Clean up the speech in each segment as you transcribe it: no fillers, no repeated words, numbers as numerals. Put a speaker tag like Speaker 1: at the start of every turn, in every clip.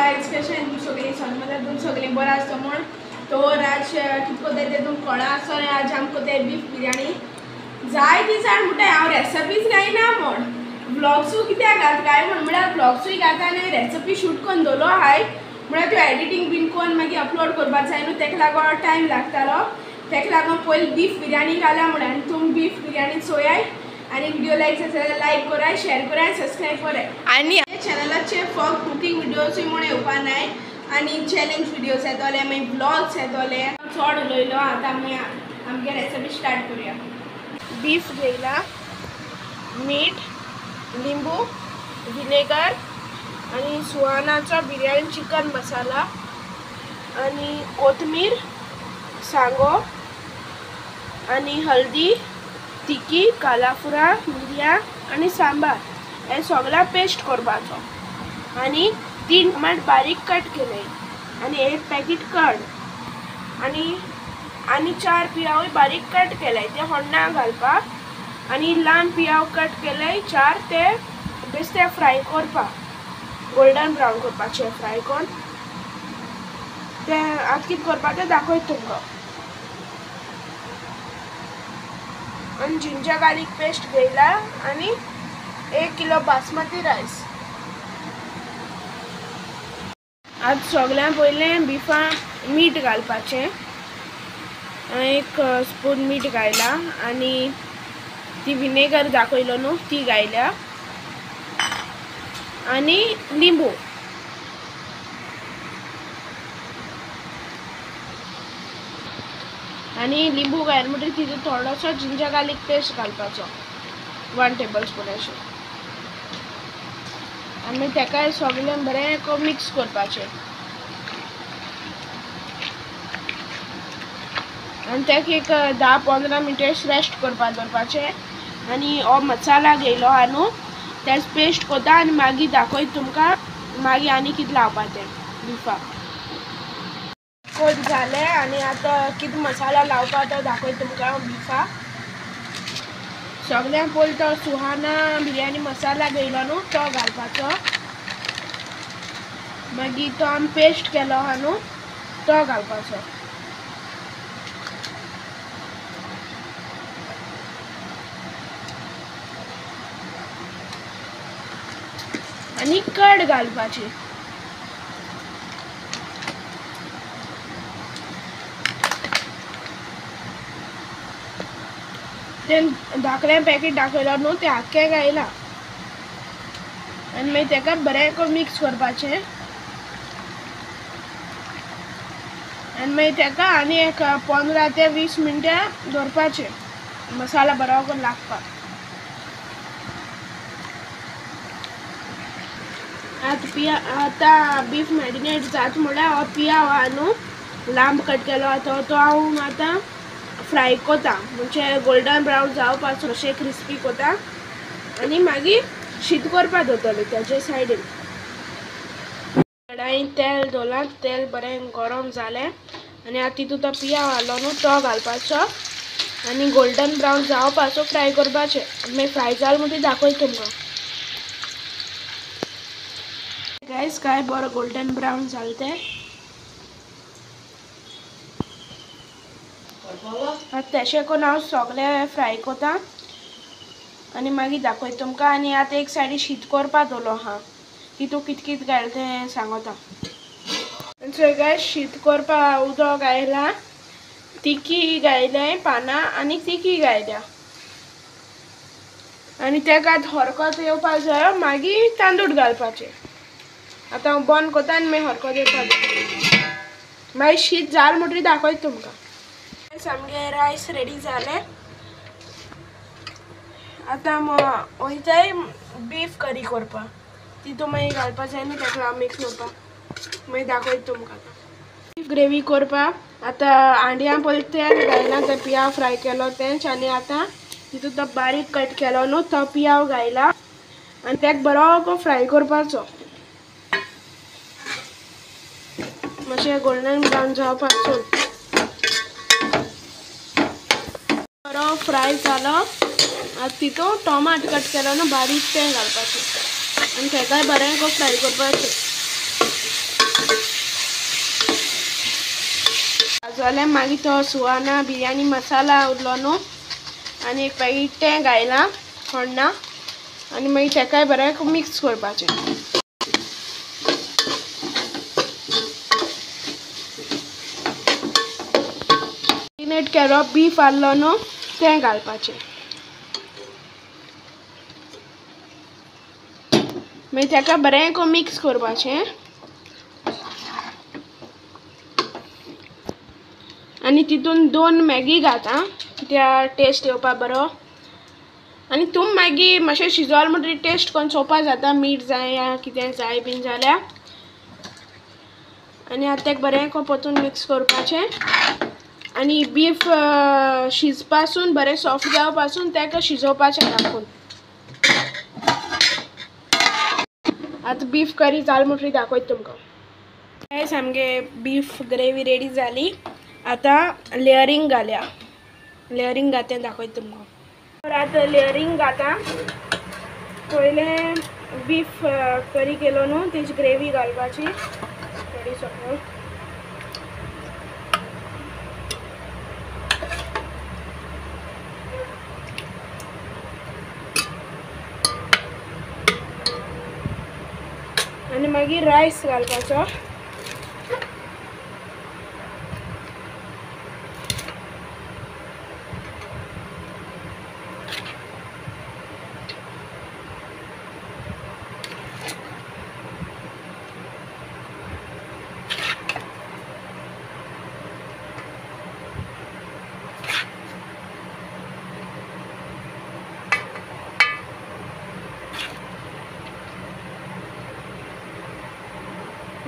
Speaker 1: Guys, कशें सगळीं सनमतां तुम सगळीं बरें आसता म्हूण. तो आज कितें कोताय तें तुमकां कळ्ळां आसतलें. आज आमकां कोताय बीफ बिरयानी. जाय ती जाण म्हणटा हांव रेसिपीज घायना म्हूण, ब्लॉग्सूय कित्याक घालता काय म्हूण, म्हळ्यार ब्लॉग्सूय घालता आनी रेसिपी शूट करून दवरलो आहाय, म्हळ्यार त्यो एडिटींग बीन करून मागीर अपलोड करपाक जाय न्हू, तेका लागून टायम लागतालो. तेका लागून पयलीं बीफ बिरयानी घाला म्हूण. आनी तुमी बीफ बिरयानी चोयाय आनी व्हिडिओ लायक जाता जाल्यार लायक कराय, शेअर कराय, सबस्क्रायब कराय. आनी चॅनलाचेर फक्त कुकींग व्हिडियोजूय म्हूण येवपा नाय, आनी चॅलेंज व्हिडियोज येतले, मागीर ब्लॉग्स येतले. चड उलयलो, आतां आमी आमगे रेसिपी स्टार्ट करुया. बीफ घेयला, मीठ, लिंबू, विनेगर आनी सुहानाचो बिरयानी चिकन मसाला आनी कोथमीर, सांगो आनी हल्दी, तिकी, कालाफुरा, मिरयां आनी सांबार. हे सगळें पेस्ट करपाचो. आनी 3 टमाट बारीक कट केले आनी 1 पॅकेट कर्ड आनी आनी 4 पियावूय बारीक कट केले ते होण्णा घालपाक. आनी लांब पियाव कट केले 4 ते बेश्टे फ्राय करपाक, गोल्डन ब्रावन करपाचे फ्राय करून ते आतां कितें करपाक तें दाखयता तुमकां. आनी जिंजर गार्लिक पेस्ट घेयला आनी 1 किलो बासमती रायस. आतां सगळ्यां पयलें बिफा मीठ घालपाचें. 1 स्पून मीठ घायला आनी ती विनेगर दाखयलो न्हू ती घायल्या आनी लिंबू. आनी लिंबू घायल म्हणटकीर तितून थोडोसो जिंजर गार्लिक पेस्ट घालपाचो, 1 टेबल स्पून अशें. आनी मागीर तेकाय सगळें बरें मिक्स करपाचें. आनी तेका एक 10-15 मिनटां रेस्ट करपाक दवरपाचें. आनी हो मसाला घेयलो आहा न्हू तेच पेस्ट करता आनी मागीर दाखयता तुमकां मागीर आनी कितें लावपा तें बिफाक. कोट जालें आनी आतां कितें मसाला लावपा तो दाखयता तुमकां बिफाक. सगळ्यां पयलीं तो सुहाना बिरयानी मसाला घेयलो न्हू तो घालपाचो. मागीर तो आमी पेस्ट केलो आहा न्हू तो घालपाचो. आनी कर्ड घालपाची. तें धाकलें पॅकेट दाखयलो न्हू तें आख्खें घायलां आनी मागीर तेका बरें करून मिक्स करपाचें. आनी मागीर तेका आनी एक 15 ते 20 मिनटां दवरपाचें मसाला बरो करून लागपाक. आतां पिया आतां बीफ मॅरिनेट जाता म्हळ्यार हो पियाव आहा न्हू लांब कट केलो आहा तो हांव आतां फ्राय करता, म्हणजे गोल्डन ब्रावन जावपाचो अशें क्रिस्पी करता. आनी मागीर शीत करपाक दवरतलें तेजे सायडीन. कडायेन तेल दवरलां, तेल बरें गरम जालें आनी आतां तितूंत तो पियाव घालो न्हू तो घालपाचो आनी गोल्डन ब्रावन जावपाचो फ्राय करपाचें. मागीर फ्राय जालें म्हणटकीर दाखयता तुमकां. गायज काय बरो गोल्डन ब्रावन जालें तें. आतां तेशें करून हांव सगळें फ्राय करता आनी मागीर दाखयता तुमकां. आनी आतां एक सायडीन शीत करपाक दवरलो आहा, तितूंत कितें कितें घायलां तें सांगता. सो गायज शीत करपाक उदक घायलां, तिकी घायलें पानां आनी तिकी घायल्या आनी तेका आतां हरकत येवपाक जायो, मागीर तांदूळ घालपाचें. आतां हांव बंद करता आनी मागीर हरकत येवपाक जाय. मागीर शीत जालें म्हणटकीर दाखयता तुमकां. आमगे रायस रेडी जालें. आतां वयताय बीफ करी करपाक, तितूंत मागीर घालपाक जाय न्हू तेका हांव मिक्स करपाक, मागीर दाखयता तुमकां. आतां बीफ ग्रेवी करपाक आतां हांड्यां पयलीं तेल घायलां, तें पियाव फ्राय केलो तेंच. आनी आतां तितूंत तो बारीक कट केलो न्हू तो पियाव घायला आनी तेका बरो फ्राय करपाचो, मातशें गोल्डन ब्रावन जावपाचो. बरो फ्राय जालो आतां तितूंत टोमाट कट केलो न्हू बारीक तें घालपाचें आनी तेकाय बरें फ्राय करपाचें. भाजलें मागीर तो सुवाना बिरयानी मसाला उरलो न्हू आनी एक पॅकेट तें घायलां कोण्णा आनी मागीर तेकाय बरें मिक्स करपाचें. मॅरिनेट केलो बीफ आहलो न्हू तें घालपाचें. मागीर तेका बरें करून मिक्स करपाचें आनी तितून 2 मॅगी घालता कित्याक टेस्ट येवपा बरो. आनी तूं मागीर मातशें शिजोल म्हणटकीर टेस्ट करून चोवपा जाता मीठ जाय या कितें जाय बीन जाल्यार. आनी आतां तेका बरें करून परतून मिक्स करपाचें आनी बीफ शिजपासून बरें सॉफ्ट जावपासून तेका शिजोवपाचें राखून. आतां बीफ करी जाल म्हणटकीर दाखयता तुमकां. गायस आमगे बीफ ग्रेवी रेडी जाली. आतां लेयरींग घालया. लेयरींग घातलें दाखयता तुमकां. आतां लेयरींग घाता. पयलें बीफ करी केलो न्हू तेजी ग्रेवी घालपाची थोडी सकयल. आनी मागीर रायस घालपाचो.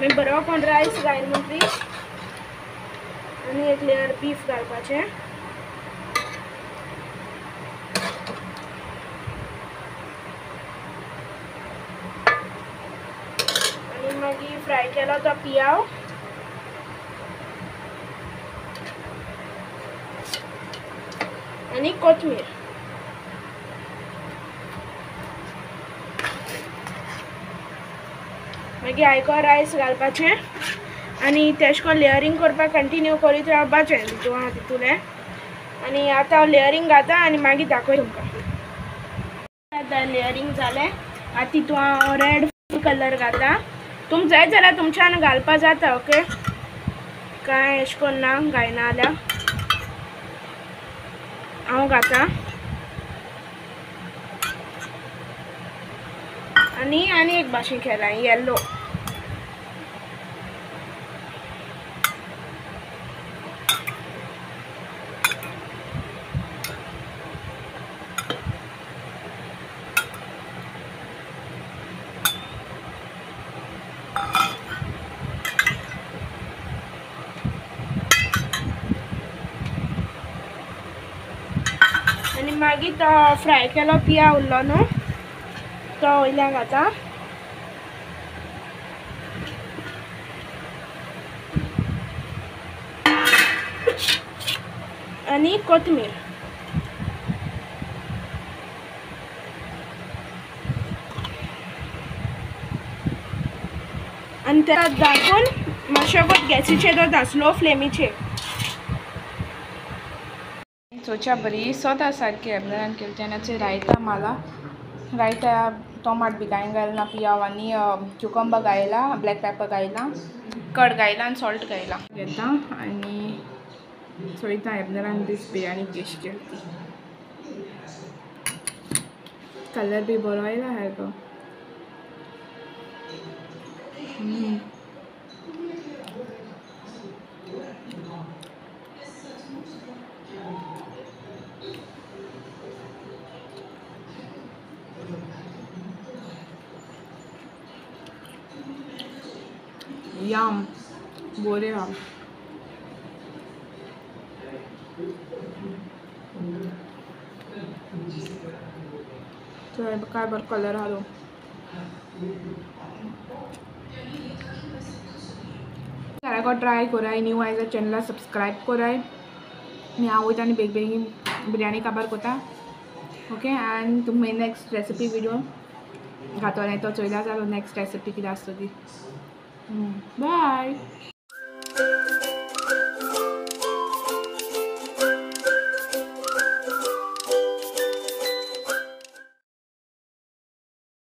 Speaker 1: मागीर बरो कोण रायस घायल म्हणटकीर आनी एक लेयर बीफ घालपाचें. आनी मागीर फ्राय केलो तो पियाव. आनी कोथमीर. मागीर आयको रायस घालपाचें आनी तेश कोन लेयरींग करपाक कंटिन्यू करीत रावपाचें तितून आहा तितूलें. आनी आतां हांव लेयरींग घाता आनी मागीर दाखय तुमकां. आतां लेयरींग जालें. आतां तितून हांव रेड कलर घाता. तुमकां जाय जाल्यार तुमच्यान घालपा जाता. ओके कांय एशें कोन्न ना घायना जाल्यार हांव घाता. आनी आनी एक भाशेन केलां येल्लो. आनी मागीर तो फ्राय केलो पिया उरलो न्हू तो वयल्यान घाता. आनी कोथमीर. आनी तेका दाखोवन मातशें गॅसीचेर दवरता स्लो फ्लेमीचेर.
Speaker 2: चोच्या बरी सोदा सारकी एबनरान केली तेन्ना रायता मला रायता टोमाट बी कांय घालना पियाव आनी क्युकंबर घायला, ब्लॅक पेपर घायला, कर्ड घायला आनी सॉल्ट घायला घेता आनी चोयता एबनरान दीस बिरयानी कशी केली ती. कलर बी बरो आयला सारको. यम बोरे हा. काय बरं कलर हा तो. सारको ट्राय कराय. न्यू आयज चॅनला सबस्क्रायब कराय. आनी हांव वयता आनी बेग बेगीन बिरयानी काबार कोता. ओके आनी तुमकां नेक्स्ट रेसिपी व्हिडिओ घातलो तो चोयला जालो नेक्स्ट रेसिपी कितें आसता ती. बाय.